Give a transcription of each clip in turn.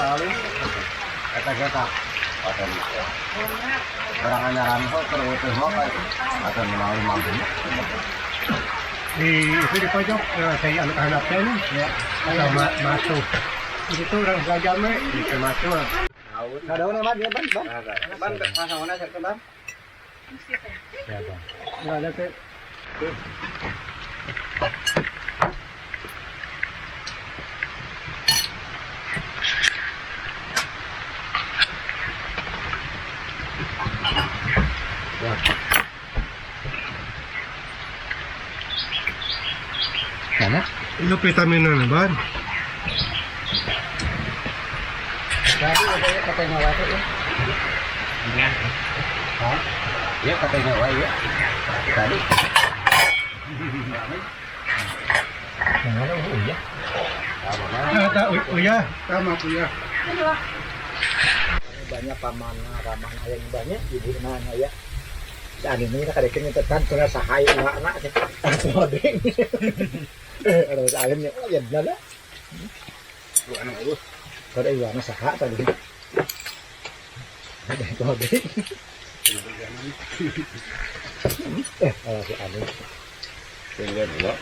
Kali. Eta kita. Atau orang anyaran kok terus mah atau lima lima. Di itu di pojok saya anak anaknya nih. Ya. Sama masuk. Itu orang belajar mah itu masuk. Ada orang mah dia ban ban. Ban pasangannya siapa ban? Ya, Bang. Nggak ada ke. Mana? Itu vitamin na ban. Tadi katanya katanya wae ya. Hah? Ya katanya wae ya. Tadi. Mana oh ya? Ah, oh ya, sama kuya. Banyak paman paman ayah banyak ibu nanya ya. Saat ini kita kadang nyetetan kena sahai anak atau ading. Ada ayamnya, oh ya benar lah. Kalau ibu anak saha tadi. Ada itu ading. Kalau si ading. Tinggal dua.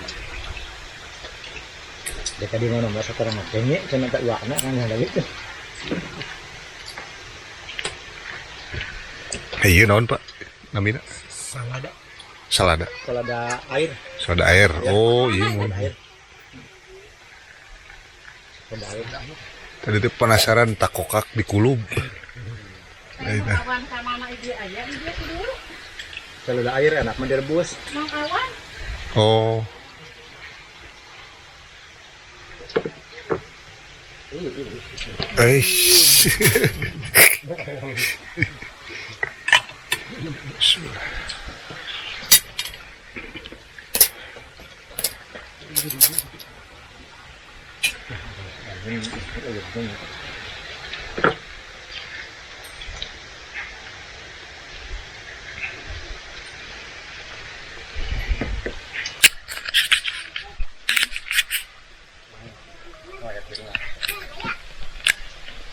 Dia tadi mana masa orang makanya, cuma tak ibu anak kan ada gitu. Iya naon Pak? Namina? Salada. Salada. Kalau ada air, Salada air. Oh, iya mun. air. Kalau ada air. Tadi tuh penasaran takokak di kulub. Nah, Awan sama anak ibu ayah, ibu dulu. Kalau ada air enak mah direbus. Mang awan. Oh, eh.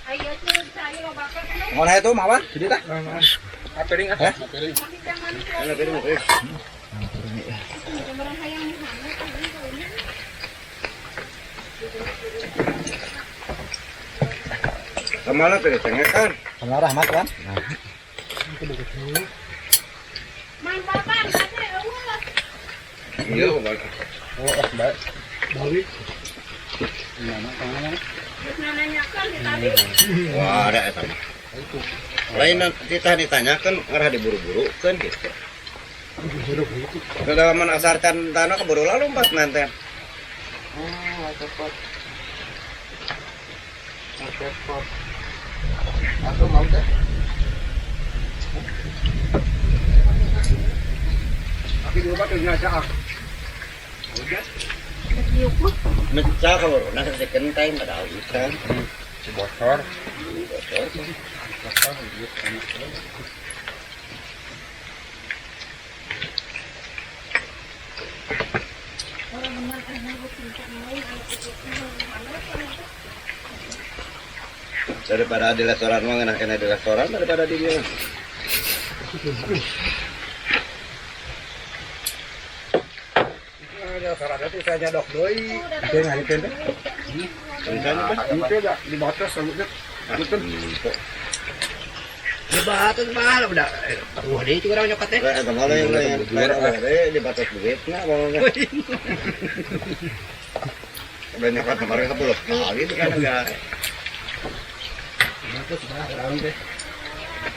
Ayah curug saya lo bakal kena. Ngolah itu mawar, jadi tah. Piring ah. Masih jangan Kemarin hayang di mana? Ini. Kemana tuh kan? Sama rahmat kan? Man bapak, kate eueuh. Iya, kemana? Oh, eh, baik. Balik. Terus nanyakan di tadi. Wah, ada eta mah. Lain kita ditanyakan ngarah diburu-buru kan gitu. Kedalaman asarkan tanah keburu lalu lompat nanti. Oh, cepot. Cepot. Aku mau teh. Tapi dua batu nyaca ah. Mecah keburu nah sekenteng pada ikan. Bocor. Bocor. Daripada di restoran mah ngeunah kena di restoran daripada di dieu. Ada sarada tuh saya nyadok deui. Itu yang hari teh. Rencana kan? Itu dah dibatas sama Betul. Di batas mah udah. Wah, dia juga orang nyokat teh. Eta mah lain lain lain di batas duit na pokoknya. Udah nyokat kemarin 10 kali itu kan enggak. Batas mah orang teh.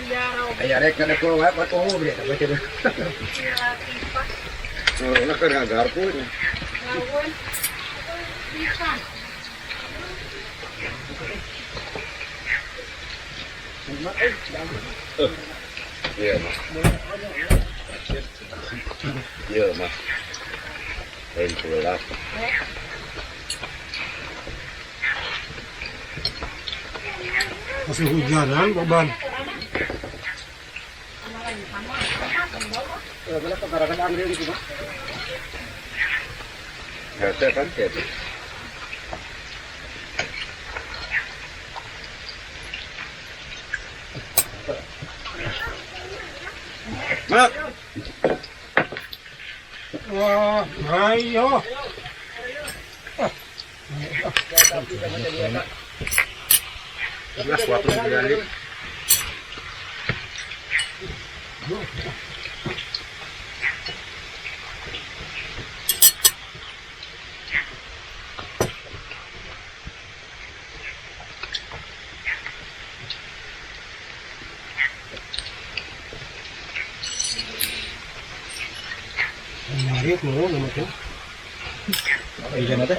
Iya, Aya rek kana ku wae oh beli eta baca. Nah, kan ngagarpu. Lawan. Bisa. Iya, Mas. Iya, Mas. Lain pula. Masih hujanan beban. Hese kan gitu. Mak. Wah, ayo. Sebelas waktu beralih. Menarik mau nama tuh. Iya nanti.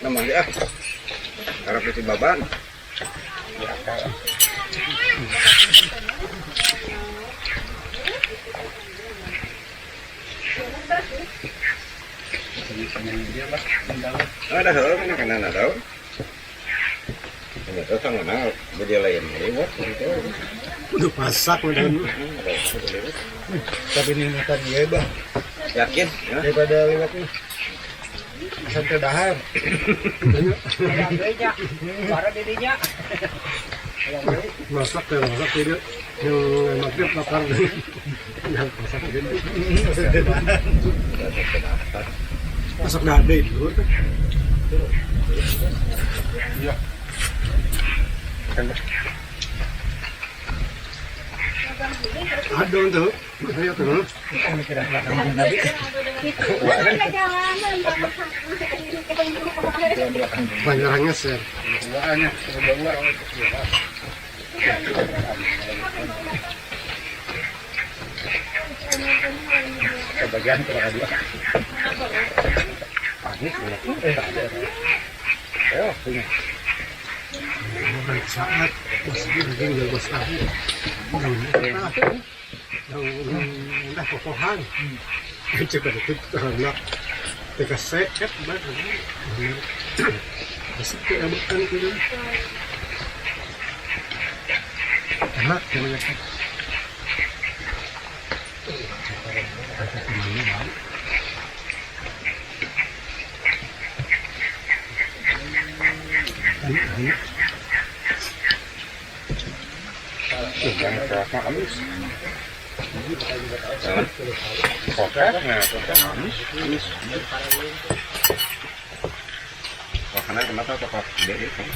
Nama dia. Harap itu baban. Ada hal mana kena ada. Ini tuh sama mana beda lain lewat gitu. Udah masak udah. Tapi ini makan iya bah. Yakin? Ya. Daripada lewat ini. Sampai dahar. Masak ya masak tidak. Yang maghrib lapar. Yang masak gitu. Masak dade dulu tuh. Iya. Ada tuh. Ayo tuh. Banyak sih. Kebagian kurang dua. Ayo, punya. Orang saat masih daging yang bos tahu. Yang udah kokohan. Coba itu anak tiga seket banget. Masih kayak makan gitu. Enak namanya. Makanan kenapa tetap beda kan?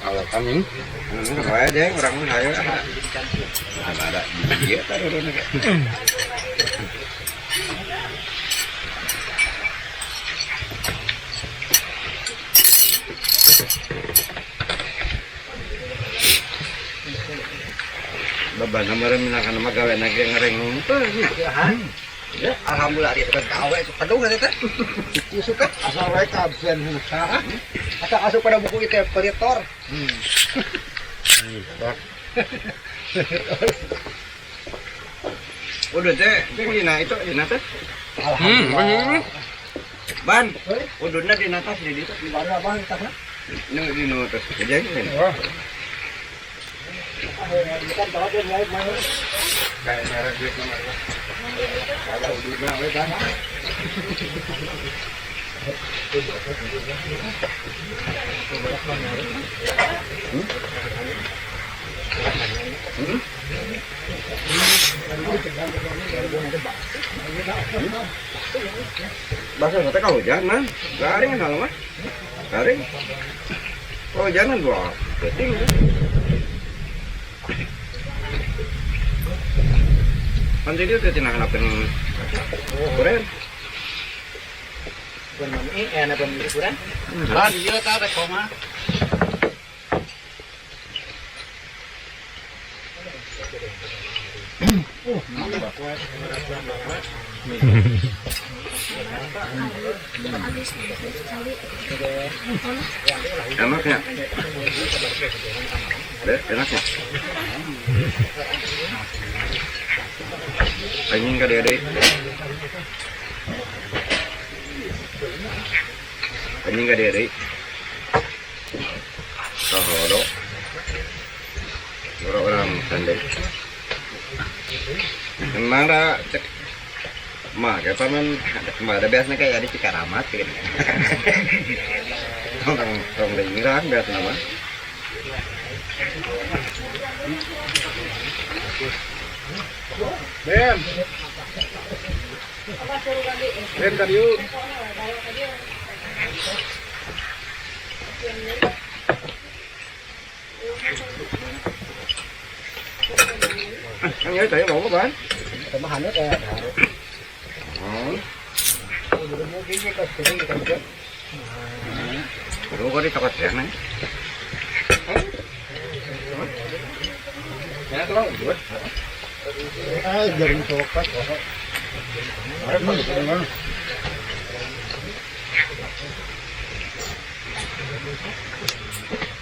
Kalau kami, saya aja orang saya ada dia taruh dulu. Bapak nomor minakan nama gawe nage ngereng. Ya, alhamdulillah dia tukang gawe itu penuh kan teh. Suka Asal mereka absen ah, atau asup pada buku itu peritor. Udah teh, teh dina itu dina teh. Alhamdulillah. Ban, udahnya dina tas di ditu. Di mana bang tasna? Nu dina tas aja ini. Kayak merek duit nomor. Ada udahnya, we kan. Bahasa kata kau hujanan, garing kan mah. Garing. Oh hujanan gua. Penting. Nanti dia udah tindak kenapa kurang. Ban ieu tah rek koma. Enaknya. Deh, enaknya. Anjing ka dede. Anjing ka dede. Sahodo. Orang-orang sandai. Emang dah cek mah kayak paman mah ada biasanya kayak ada Cikaramat gitu. Tong tong tong dengeran biasa nama. Ben. Ben kan yuk. Kan ya tadi mau apa? Sama hanut ya. Hmm. Lu kok di toko ya, nih? Ya, kalau buat. Ah, jaring coklat.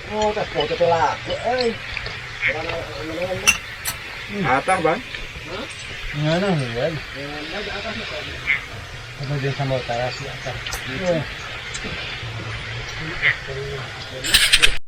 Oh, tas foto laku, eh. Atas, Bang. Mana ya? Apa dia sama utara sih atas.